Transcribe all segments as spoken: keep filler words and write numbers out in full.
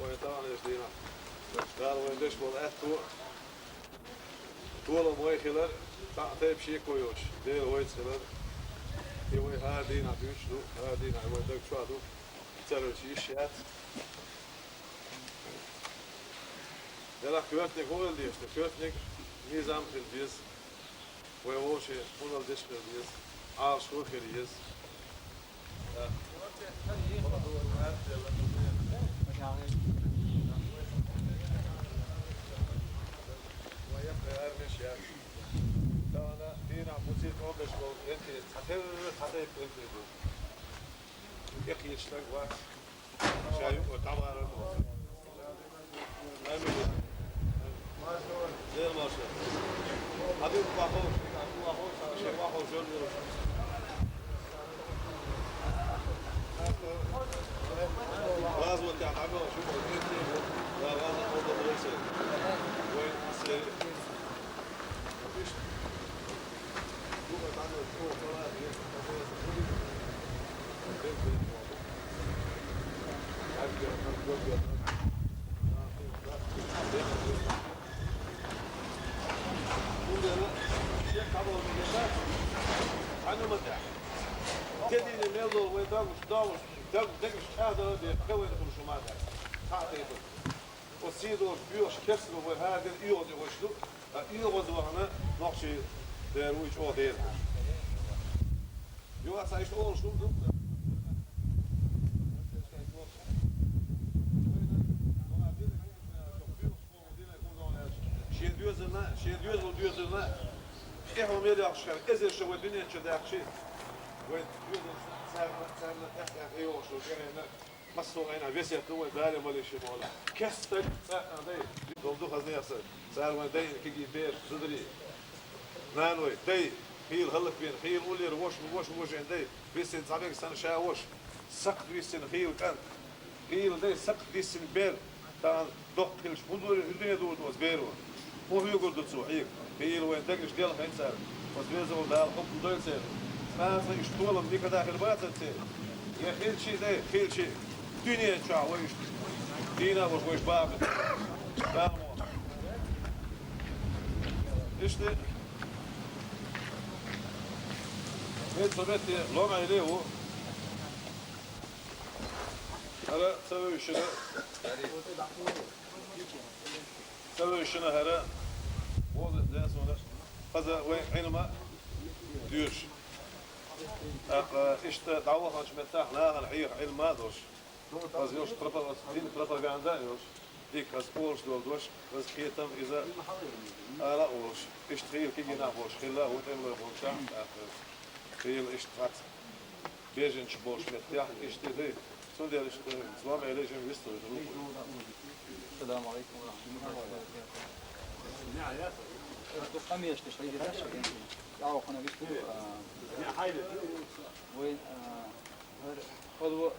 Вай таханлерчу дийнахь Дала вайна деш болу аьтто, толам вай хилар, цхьаъ тайпа шеко йоцуш, Дела вайца хилар. И вай хӀара дийнахь дуьйцуш ду, хӀара дийнахь вай даг чохь ду, ца хилча йиш яц. Делахь коьртаниг хӀун хила деза, тхан коьртаниг низам хила деза. Вай вовшийн къуналла деш хила деза, Ӏалашо хила еза. Вай яккхий армеш яц. Тахана дийнахь бу церан тӀом беш болу кӀентий, цхьатерра цхьа тайпа кӀентий ду. ТӀекхечу стаг вац. Ша юкъа дӀавалар ву. Амин. Дела марша. Хьан дуьхьа ваховш, ваховш, шен ваховш йолу йолуш. Ваза ву тӀехь дӀабелла шу, вай кхетий, да, ваза хьо дан вай сел. Вай сел. Хьан ма тӀехь. Те дийне мел долу вай дагуш, дагуш, даг-, дагуш чӀагӀдала бен кхевайн хуьлуш ма дац. Хьан тайпа. Оцу сийдолчу боьхуш керстано вай хӀара дерг оьгӀаз оьхуш ду, ткъа оьгӀаз вахана нохчий дера вуй чӀогӀа дера. Юха цхьа иштта олуш хӀума ду. Шен доьзална, шен доьзал доьзална, тӀехьо мел йоккхуш хилла, эзар шо вай дуьнен чу даьккхича, вай доьзалшна царна, царна тӀаьхьа-тӀаьхьа йогӀуш йолу тӀаьхьенна, массо а айна весет ду вай, Дала молийша боху. Кестаг цхьаъ дай. Долу ду хаза яхса. Цара вайн дайна кегий бераш, зударий. Наной, дай, хийла хӀаллакбина, хийла уллера ваша, ваша вожийна дай. Виссина цхьаберг санна ша ваша. Сакхт виссина хийла кӀант. Хийла дай, сакхт виссина бер. Тахана доккха хилча, хӀун дуьне, хӀун дуьне дурду оцу беро? ХӀун хьоьгур ду цо хьега? Хийла вайн дагаш делхайн цара. Оцу веза волу Дала хӀокху дойла церан. Цкъа а цкъа иштта толам никада хир бацара церан. Я хилчий дай, хилчий. Дуьнен чохь вай иштта. Дийна а волуш вайша баха. Дала мо. Иштта. Вай цу метте ломайле ву. ХӀара ца вевшина. Ца вевшина хӀара. Вовза ден суна. Хаза вай Ӏилма доьшуш. ТӀаккха иштта дӀаваханчу меттахь нахана хьеха Ӏилма а долуш. Хаза йолуш пропа-, дин пропаганда а йолуш. Дика хаза олуш долу дош, хаза кхетам иза ала а олуш. Иштта хийла кегий нах болуш хилла, ву тӀемалой болчахь, тӀаккха хийла иштта хац. Бежанчу болуш меттехь, иштта ду. Цундела иштта, злом а лежим вистур. Салам алейкум ва рахматуллахи ва баракатух. Ду къамеш теш, хайди даш, я ухана вистур, а, вайн, а, хӀара хало,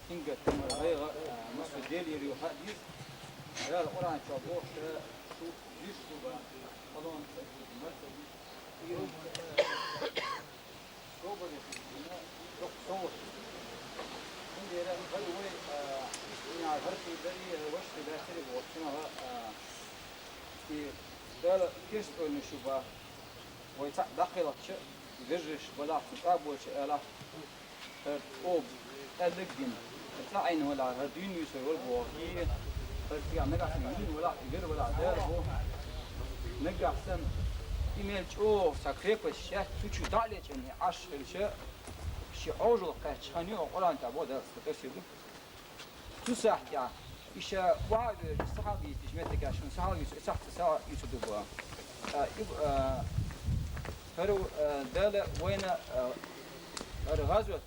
сингаттамара гӀайгӀа, а, массо а Делера ю хаа деза. Дала Къуръан чохь бохуш, шу виш ду бан, халон ца буьйцу, мар ца буьйцу. Иран, а, собаре хӀуттина, чохь совгӀат. Цундела хӀара вай, а, динехь хӀара хи дарий, хӀара ваша хи дацаре боху, цунах, а, и Дала кечдойла шу бан. Вай цхьаъ дӀакхелхича, вежарша балахь, цхьа тӀаболча алахь, хӀара оба аьлларг дина, хӀара цхьа Ӏийна валахь, хӀара дуьйна вуьйцур вара боху, и хӀара цигахь нагахь санна йина валахь, и вер валахь, дера бу. Нагахь санна, и мел чӀогӀа цхьа крепость шаьтта, цу чу дӀа а лечкъина, и Ӏаш хилча, шен Ӏожалла кхаьчча хан ю, Къуръан тӀехь боху Дала, статесилу. Цу сахьтехь, и ша охьа а вевзаш, сахьал йийцаш меттигаш, сахьал йийцу, сахьт, сахьал йийцу ду боху. А, и, а, хӀара, а, Дала вайна, а, хӀара гӀазот,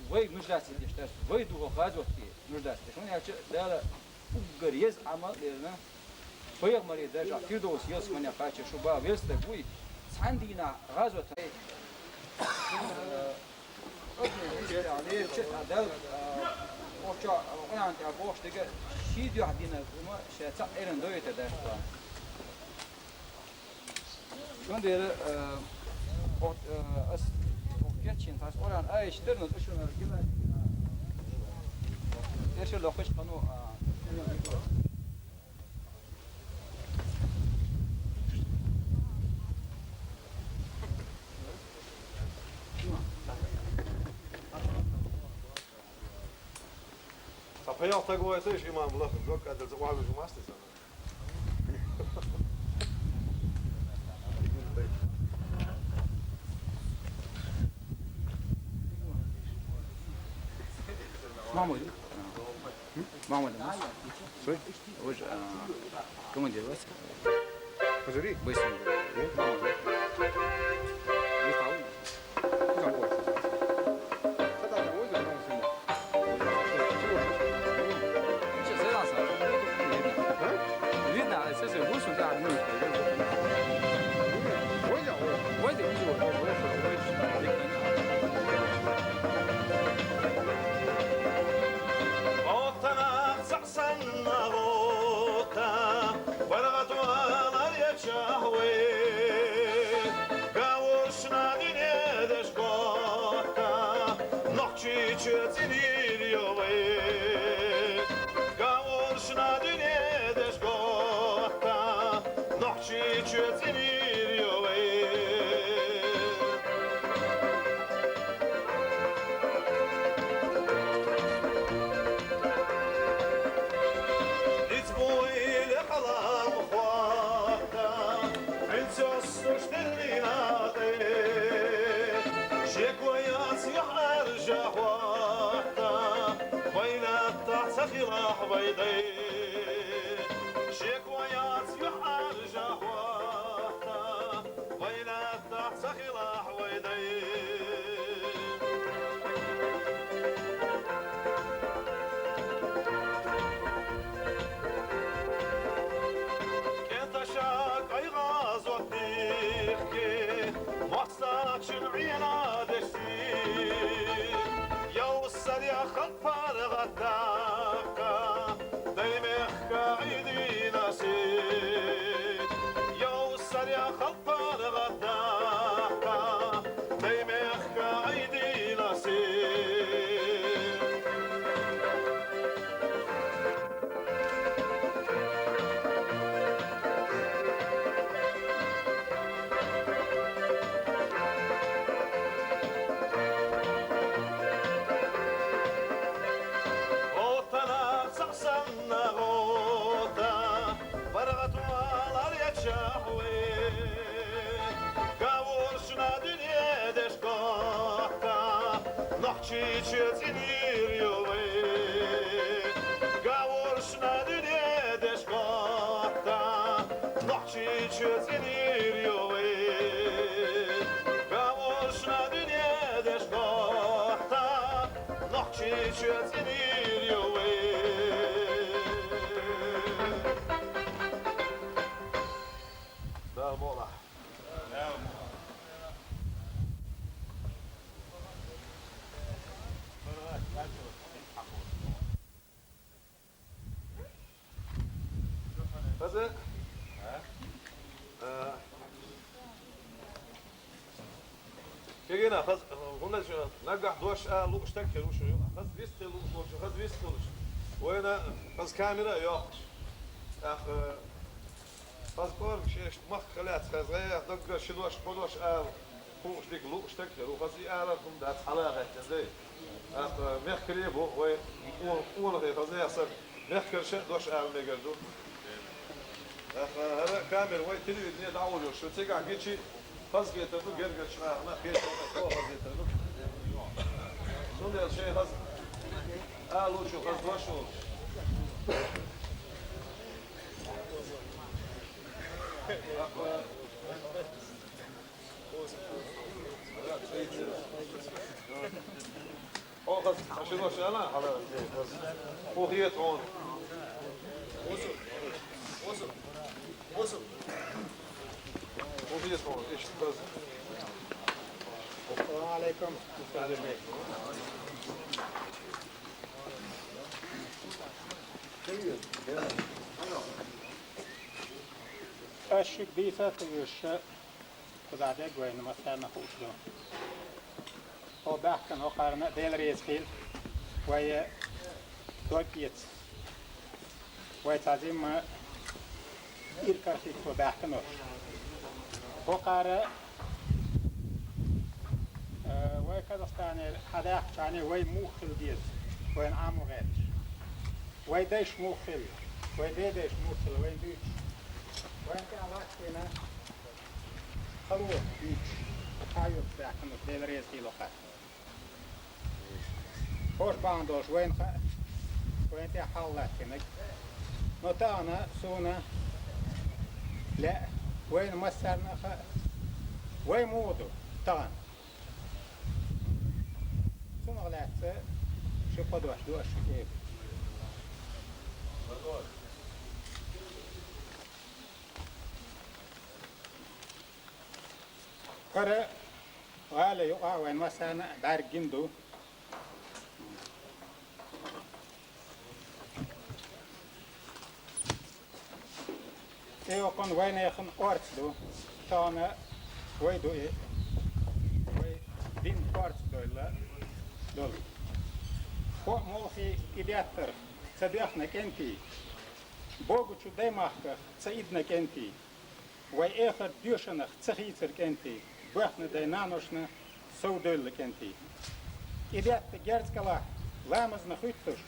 вай нуждаться деш дац, вай ду хӀокху гӀазотте нуждаться деш. ХӀунда аьлча Дала уггар еза Ӏамал а лерина, пайхамаре даржехь Фирдовс ялсаманехь кхачар шу бан веза стаг вуй, цхьана дийнахь гӀазот. Оцу чохь Къуръан тӀехь бохуш дерг ши дуьхьа динарг хӀума ша цхьаъ Ӏеран дойтар дац бан. Цундела, э, оцу, э, ас оцу кечйина цхьа Къуръан аяташ дара, но цу шуна гила. Эрчи лохиш пану, а, Ца пхьегӀа стаг вайца, иш имам лаха, гок кӀадал ца охьавижу масти ца. Мамой. Мамой, да? Стой. Вы же, а, командир вас? Пожри. Быстро. Мамой. Вы стал? Кого? Сейчас, я вас, видно. А? Видно, а сейчас я вышел, да, ну, Войдя, о. Войдя, вижу, вот, вот, вот, вот, вот. Оттанах цахсанна гӀотта, баргӀат валар я чахве. Гавуршна дуьнедеш готта, нохчи чу цӀинир йове. Гавуршна дуьнедеш готта, нохчи чу цӀинир йове. Ицбуй лекъалам хватта, принцесс Сушдиллина тӀе, шекояц юхьӀаьржа хӀотта, вайнаттахь ца хилахь вай дай. Шекояц юхьӀаьржа хӀотта, вайнаттахь ца хилахь вай дай. КӀенташа кӀайгӀа зот дихке, моастагӀчун Ӏенадеш зи. Йовсар я халкъ паргӀатдаккха, дай мехка Ӏийдина си. Йовсар я халкъ паргӀатдаккха, дай мехка Ӏийдина си. Оттанах цахсанна гӀотта, баргӀат валар я чахве. Гавуршна дуьнедеш готта, нохчи чу цӀинир йове. Гавуршна дуьнедеш готта, нохчи чу цӀинир йове. Гавуршна дуьнедеш готта, нохчи чу цӀинир йове. Дала мукъ лахь. Хаза, а, кегина, хаза, хӀунда аьлча нагахь дош ала лууш стаг хир ву шун юкъа. Хаза вист хила лууш волчо, хаза вист хилча. Вайна хаза камера а йоккхуш. ТӀаккха хаза кӀорга шайшта махках лаьцна хаза гӀайгӀа даггара ши дош, кхо дош ала. Кхуьуш дика лууш стаг хир ву, хаза и алар хӀума дац, хьала а гӀеттина дай. ТӀаккха мехкарий бу вай, къо-, къонахий хаза яхсар, мехкарша а дош ала мегар ду. ТӀаккха хӀара камера вай телевидение дӀаволуш, шу цигахь гичи хаза хетар ду, гергарчу нахана хетар ду, хаза хетар ду. Цундела шайн хаза алучу хаза дош волуш. ТӀаккха Оха, ши дош ала, хьала, хӀун хета хьуна? ХӀун хета хьуна? Иштта хаза. Ассаламу алейкум. Аш шуьга дийца а ца вуьйш, кхузахь дерг вайна массарна хууш ду. Хьо баьхкина хӀокхарна а Дела реза хила. Вай Дог эца. Вай цхьа зима иркархийтто баьхканаш. Хокхара, э, вай Казахстанера хьадаьккхача хана вай муха хила деза, вайна Ӏамо гӀерташ. Вай дайша муха хилла, вай дедайша муха хилла, вайна дуьйцуш. Вайна тӀехьа латтийна хало дуьйцуш, хьайоьцу баьхканаш, Дела реза хийла хьа. Ховш бахьана долуш вайна хаьа, вайна тӀехь хьал латтийнарг. Но тахана суна лаьа, вайна массарна а хаьа, вай муха ду тахана. Цунах лаьцна ши-кхо дош ду аш шуьга. ХӀара гӀала юкъахь вайн массарна а бӀаьрг гина ду. ТӀейогӀучу вайнехан орца ду, тахана вай ду и, вай дин орца дойлла долу. Хьо а молхий и деттарх ца доьхна кӀентий, богучу даймахках ца идна кӀентий, вай эхарт доьшанах ца хийцар кӀентий, боьхна дай-наношна сов девлла кӀентий. И детта герз кӀалахь ламазна хуьттуш,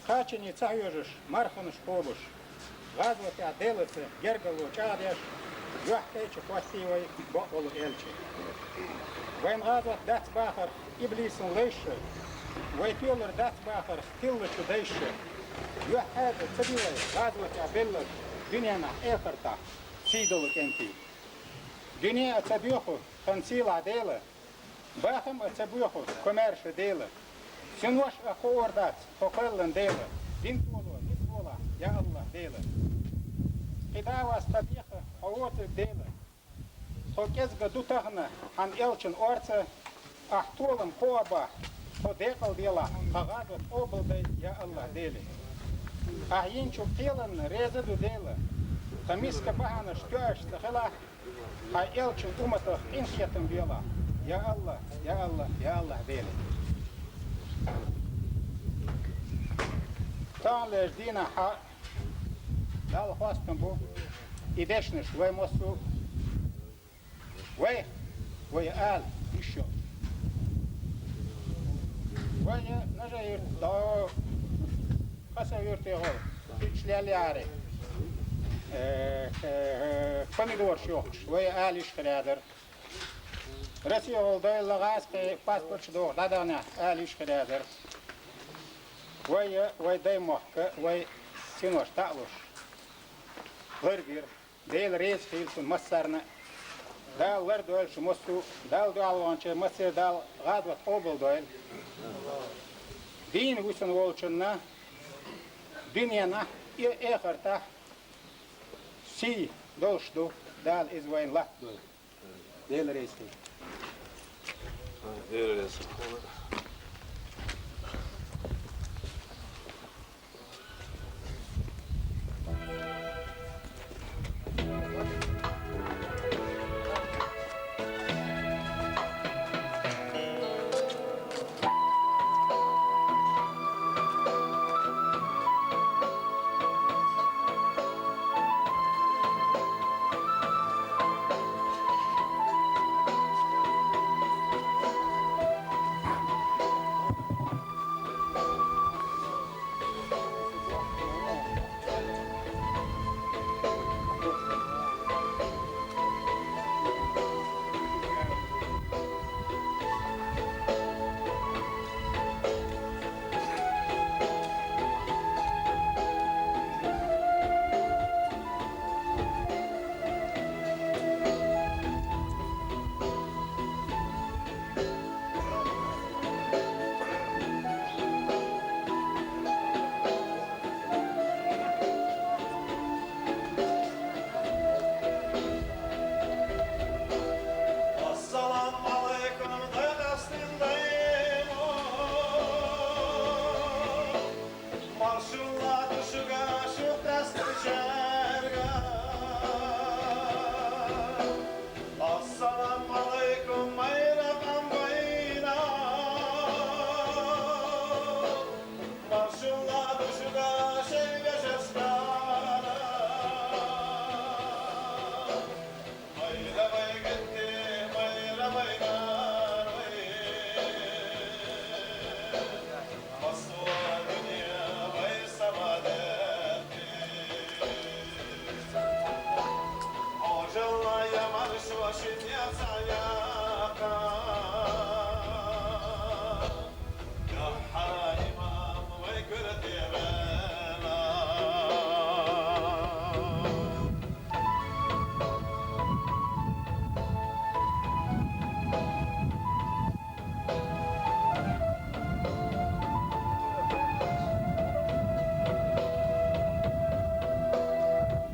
кхачане ца хьоьжуш, марханаш кхобуш, гӀазотехь Делаца гергарло чӀагӀдеш, юьхь кӀайчу хӀоттий вай бакъволу элча. Вайн гӀазот дац бахарх иблисан лайша, вай тоьлар дац бахарх тиллачу дайша. Юьхь хьаьжа ца ди вай гӀазотехь белларш дуьненахь, эхартахь сий долу кӀентий. Дуьне а ца боьху хан сийлахь Дела, бахам а ца боьху комаьрша Дела. Синош а хуур дац хьо кхоьллан Дела, дин толо, дин толахь, я АллахӀ Дела. Кхин да вас тхан дехха хьо воцург Дела. Тхо кӀезга ду тахана хьан элчан орца, ахь толам кхоа бахь, тхо декъал делахь, тхан гӀазот къобалдай, я АллахӀ Дела. Ахь йинчу кхеланна реза ду Дела, тхан миска бахьанаш тоьаш ца хилахь, хьайн элчан умматах къинхетам белахь, я АллахӀ, я АллахӀ, я АллахӀ Дела. Таханлерчу дийнахь хьан Далла хастам бу и дешнаш вай массо а вай, вай ала йиш йолуш. Вай Нажа-Юьрта до Хасав-Юьрте гӀо, уьш леллаьара, э, э, помидораш йохкуш, вай ала йиш хир яра. Россия гӀолла дойла гӀазкхи паспорташ дохуш дӀадаханехь ала йиш хир яра. Вай, вай даймохк, вай синош таӀалуш ларгира. Дела реза хийла шуна массарна а. Дала лардойла шу массо а, Далла дуьхьал ваханчеран массеран Дала гӀазот къобалдойла. Дийна вуьсина волчунна дуьненахь а, эхартахь а сий долуш ду, Дала иза вайна латтадойла. Дела реза хийла. Дела реза хийла. Ассаламу алайкум, Дагъастан даймохк! Маршалла ду шуьга, шу тасначаьрга! Ассаламу алайкум, майра къам вайна! Маршалла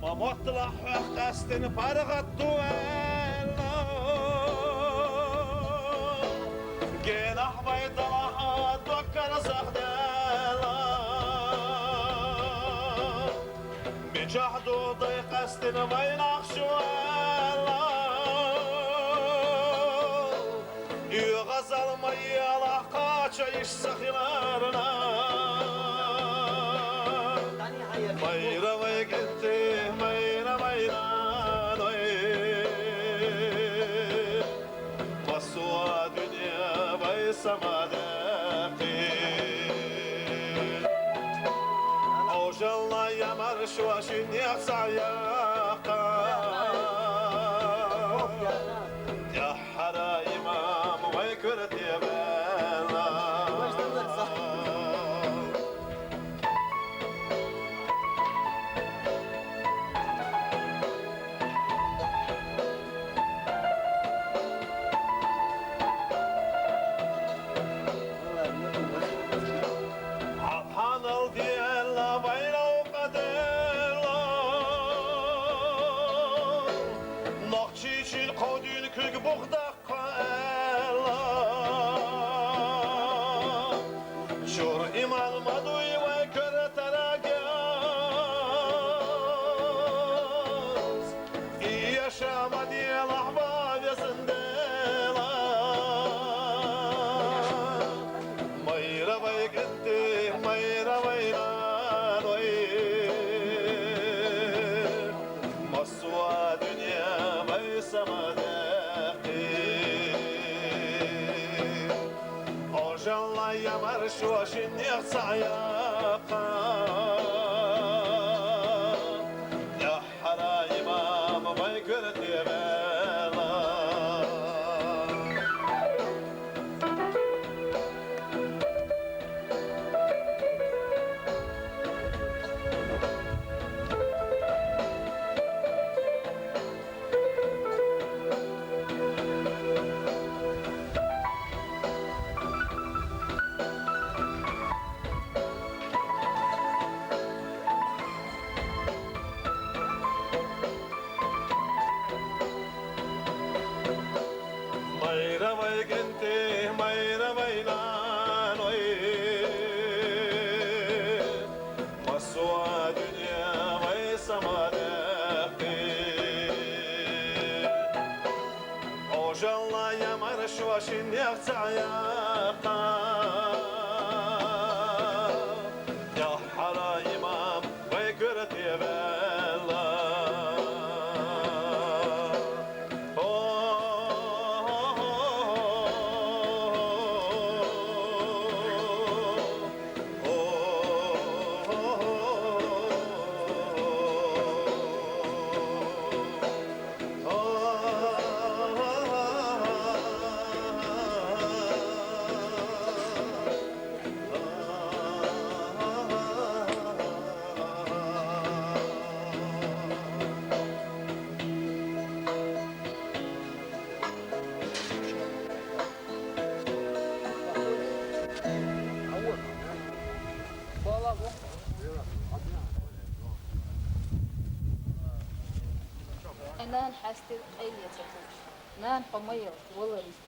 Ма моттлахь хьох къаьстина паргӀат ду аьлла, генахь вай далахь дог карзахдаьлла. Мичахь ду дай къаьстина вай нах шу аьлла. ОьгӀазал ма елахь, кхача йиш ца хиларна. Майра вай кӀентий, майра вай наной. Массо а дуьне вай самадаьккхий. Ӏожалла ямарш ва шиннех цхьа яккха. ТӀаьххьара имам вай коьрте ваьлла. Хьанал делла вай ловкъаделла, нохчийчуьн кхо дуьйна куьг бух даккха аьлла. Чура иман ма дуй вай коьртара гӀаз. Иеша ма делахь ва везан Дела. Майра вай кӀентий, майра вай наной. Массо а дуьне вай самадаьккхий. Ӏожалла ямарш ва шиннех цхьа яккха. ТӀаьххьара имам вай коьрте ваьлла. Майра вай кӀентий, майра вай наной. Массо а дуьне вай самадаьккхий. Ӏожалла ямарш ва шиннех цхьа яккха. ТӀаьххьара имам вай коьрте ваьлла. Нана хьаьстира къайле ца хилча. Нана, хьо ма ялта, валар иза.